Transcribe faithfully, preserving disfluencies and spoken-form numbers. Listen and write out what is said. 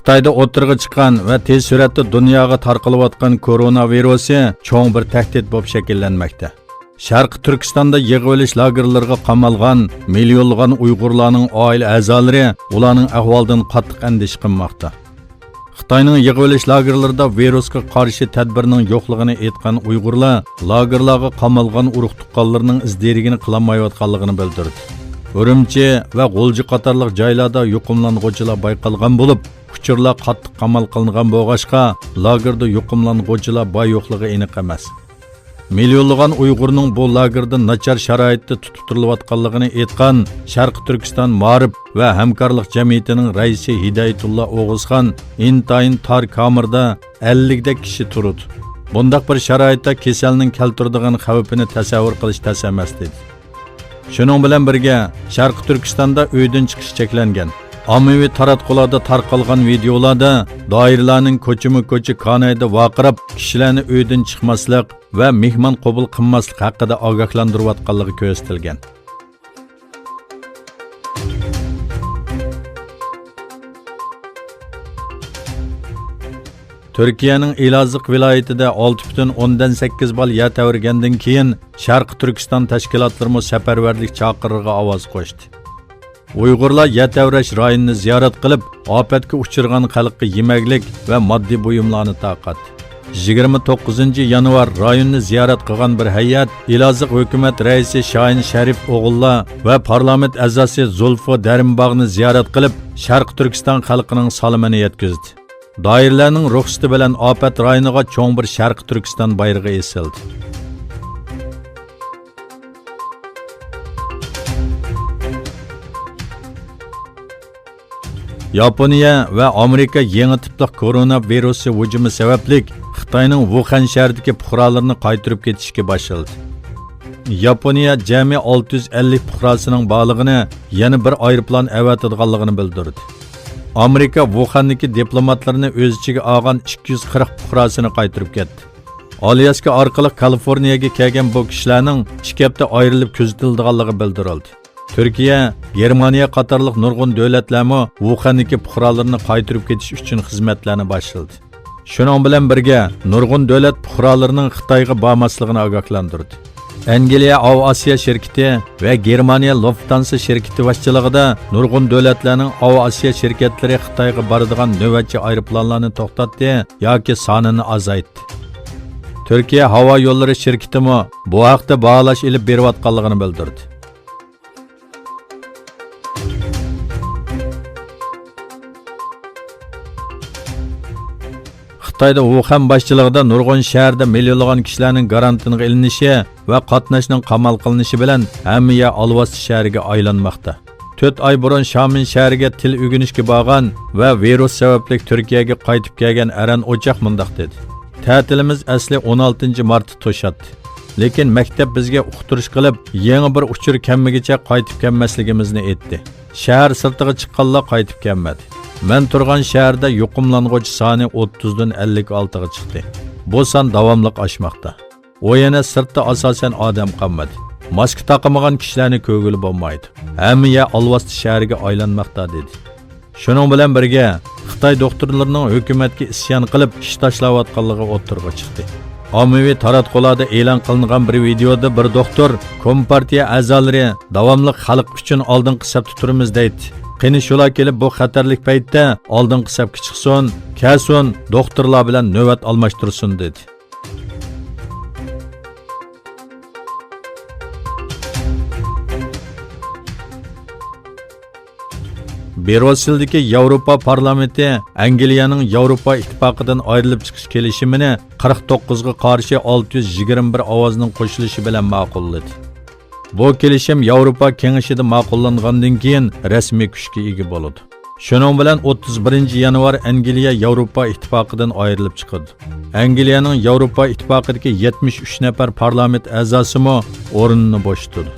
خىتايدا ئوتتۇرىغا چىققان ۋە تېز سۈرئەتتە دۇنياغا تارقىلىۋاتقان كورونا ۋىرۇسى چوڭ بىر تەھدىت بولۇپ شەكىللەنمەكتە. شەرقىي تۈركىستاندا يىغىۋېلىش لاگېرلىرىغا قامالغان مىليونلىغان ئۇيغۇرلارنىڭ ئائىلە ئەزالىرى ئۇلارنىڭ ئەھۋالىدىن قاتتىق ئەندىشە قىلماقتا. خىتاينىڭ يىغىۋېلىش لاگېرلىرىدا ۋىرۇسقا قارشى تەدبىرنىڭ يوقلۇقىنى ئېيتقان ئۇيغۇرلار لاگېرلارغا قامالغان ئۇرۇق-تۇغقانلىرىنىڭ ئىز-دېرىكىنى قىلالمايۋاتقانلىقىنى بىلدۈردى. ئۈرۈمچى ۋە غۇلجا قاتارلىق جايلاردا يۇقۇملانغۇچىلار بايقالغان بولۇپ، ئۇچۇرلار قاتتىق قامال قىلىنغان بولغاچقا، لاگېردا يۇقۇملانغۇچىلار بار-يوقلۇقى ئېنىق ئەمەس. مىليونلىغان ئۇيغۇرنىڭ بۇ لاگېردا ناچار شارائىتتا تۇتۇپ تۇرۇلۇۋاتقانلىقىنى ئېيتقان شەرقىي تۈركىستان مائارىپ ۋە ھەمكارلىق جەمئىيىتىنىڭ رەئىسى ھىدايەتۇللا ئوغۇزخان، ئىنتايىن تار كامېردا ئەللىكتەك كىشى تۇرىدۇ. بۇنداق بىر شارائىتتا كېسەلنىڭ كەلتۈرىدىغان خەۋپىنى تەسەۋۋۇر قىلىش تەس ئەمەس، دېدى. شۇنىڭ بىلەن بىرگە، شەرقىي تۈركىستاندا ئۆيدىن چىقىش چەكلەنگەن. ئاممىۋى تاراتقۇلاردا تارقالغان ۋىدېئولاردا دائىرىلەرنىڭ كوچىمۇ كوچا كانايدا ۋارقىراپ، كىشىلەرنى ئۆيدىن چىقماسلىق ۋە مېھمان قوبۇل قىلماسلىق ھەققىدە ئاگاھلاندۇرۇۋاتقانلىقى كۆرسىتىلگەن. تۈركىيەنىڭ ئېلازىغ ۋىلايىتىدە ئالتە پۈتۈن ئوندىن سەككىز بال يەر تەۋرىگەندىن كېيىن، شەرقىي تۈركىستان تەشكىلاتلىرىمۇ سەپەرۋەرلىك چاقىرىقىغا ئاۋاز قوشتى. ئۇيغۇرلار يەر تەۋرەش رايونىنى زىيارەت قىلىپ، ئاپەتكە ئۇچرىغان خەلققە يېمەكلىك ۋە ماددىي بۇيۇملارنى تارقاتتى. يىگىرمە توققۇزىنچى يانۋار رايوننى زىيارەت قىلغان بىر ھەيئەت ئېلازىغ ھۆكۈمەت رەئىسى شاھىن شەرىپ ئوغۇللار ۋە پارلامېنت ئەزاسى زۇلفۇ دەرىمباغنى زىيارەت قىلىپ، شەرقىي تۈركىستان خەلقىنىڭ سالىمىنى يەتكۈزدى. دائىرىلەرنىڭ رۇخسىتى بىلەن ئاپەت رايونىغا چوڭ بىر شەرقىي تۈركىستان بايرىقى ئېسىلدى. ياپونىيە ۋە ئامېرىكا يېڭى تىپلىق كورونا ۋىرۇسى ھۇجۇمى سەۋەبلىك خىتاينىڭ ۋۇخەن شەھىرىدىكى پۇقرالىرىنى قايتۇرۇپ كېتىشكە باشلىدى. ياپونىيە جەمئىي ئالتە يۈز ئەللىك پۇقراسىنىڭ بارلىقىنى يەنە بىر ئايروپىلان ئەۋەتىدىغانلىقىنى بىلدۈردى. ئامېرىكا ۋۇخەندىكى دىپلوماتلىرىنى ئۆز ئىچىگە ئالغان ئىككى يۈز قىرىق پۇقراسىنى قايتۇرۇپ كەتتى. ئالياسكا ئارقىلىق كالىفورنىيەگە كەلگەن بۇ كىشىلەرنىڭ ئىككى ھەپتە ئايرىلىپ كۆزىتىلىدىغانلىقى بىلدۈرۈلدى. تۈركىيە، گېرمانىيە قاتارلىق نۇرغۇن دۆلەتلەرمۇ ۋۇخەندىكى پۇقرالىرىنى قايتۇرۇپ كېتىش ئۈچۈن خىزمەتلەرنى باشلىدى. شۇنىڭ بىلەن بىرگە، نۇرغۇن دۆلەت پۇقرالىرىنىڭ خىتايغا بارماسلىقىنى ئاگاھلاندۇردى. ئەنگلىيە ئاۋىئاتسىيە شىركىتى ۋە گېرمانىيە لۇفتانسا شىركىتى باشچىلىقىدا نۇرغۇن دۆلەتلەرنىڭ ئاۋىئاتسىيە شىركەتلىرى خىتايغا بارىدىغان نۆۋەتچى ئايروپىلانلارنى توختاتتى ياكى سانىنى ئازايتتى. تۈركىيە ھاۋا يوللىرى شىركىتىمۇ بۇ ھەقتە باھالاش ئېلىپ بېرىۋاتقانلىقىنى بىلدۈردى. خىتايدا ۋۇخەن باشچىلىقىدا نۇرغۇن شەھەردە مىليونلىغان كىشىلەرنىڭ كارانتىنغا ئېلىنىشى ۋە قاتناشنىڭ قامال قىلىنىشى بىلەن ھەممە يەر ئالۋاستى شەھىرىگە ئايلانماقتا. تۆت ئاي بۇرۇن شامېن شەھىرىگە تىل ئۆگىنىشكە بارغان ۋە ۋىرۇس سەۋەبلىك تۈركىيەگە قايتىپ كەلگەن ئەرەن ئوچاق مۇنداق دېدى: تەتىلىمىز ئەسلى ئون ئالتىنچى مارتتا توشاتتى. لېكىن مەكتەپ بىزگە ئۇقتۇرۇش قىلىپ، يېڭى بىر ئۇچۇر كەلمىگىچە قايتىپ كەلمەسلىكىمىزنى ئېيتتى. شەھەر سىرتىغا چىققانلار قايتىپ كەلمەدى. مەن تۇرغان شەھەردە يۇقۇملانغۇچى سانى ئوتتۇزدىن ئەللىك ئالتىغا چىقتى. بۇ سان داۋاملىق ئاشماقتا. ئۇ يەنە سىرتتا ئاساسەن ئادەم قالمىدى. ماسكا تاقىمىغان كىشىلەرنى كۆرگىلى بولمايدۇ. ھەممە يەر ئالۋاستى شەھىرىگە ئايلانماقتا، دېدى. شۇنىڭ بىلەن بىرگە، خىتاي دوختۇرلىرىنىڭ ھۆكۈمەتكە ئىسيان قىلىپ ئىش تاشلاۋاتقانلىقى ئوتتۇرىغا چىقتى. ئاممىۋى تاراتقۇلاردا ئېلان قىلىنغان بىر ۋىدېئودا بىر دوختۇر، كومپارتىيە ئەزالىرى داۋاملىق خەلق ئۈچۈن ئالدىنقى سەپتە تۇرىمىز دەيتتى. قېنى شۇلار كېلىپ بۇ خەتەرلىك پەيتتە ئالدىنقى سەپكە چىقسۇن، كەلسۇن، دوختۇرلار بىلەن نۆۋەت ئالماشتۇرسۇن، دېدى. بريۇسسېلدىكى ياۋروپا پارلامېنتى ئەنگلىيەنىڭ ياۋروپا ئىتتىپاقىدىن ئايرىلىپ چىقىش كېلىشىمىنى قىرىق توققۇزغا قارشى ئالتە يۈز يىگىرمە بىر ئاۋازنىڭ قوشۇلۇشى بىلەن ماقۇللىدى. بۇ كېلىشىم ياۋروپا كېڭىشىدە ماقۇللانغاندىن كېيىن رەسمىي كۈچكە ئىگە بولىدۇ. شۇنىڭ بىلەن ئوتتۇز بىرىنچى يانۋار ئەنگلىيە ياۋروپا ئىتتىپاقىدىن ئايرىلىپ چىقىدۇ. ئەنگلىيەنىڭ ياۋروپا ئىتتىپاقىدىكى يەتمىش ئۈچ نەپەر پارلامېنت ئەزاسىمۇ ئورنىنى بوشىتىدۇ.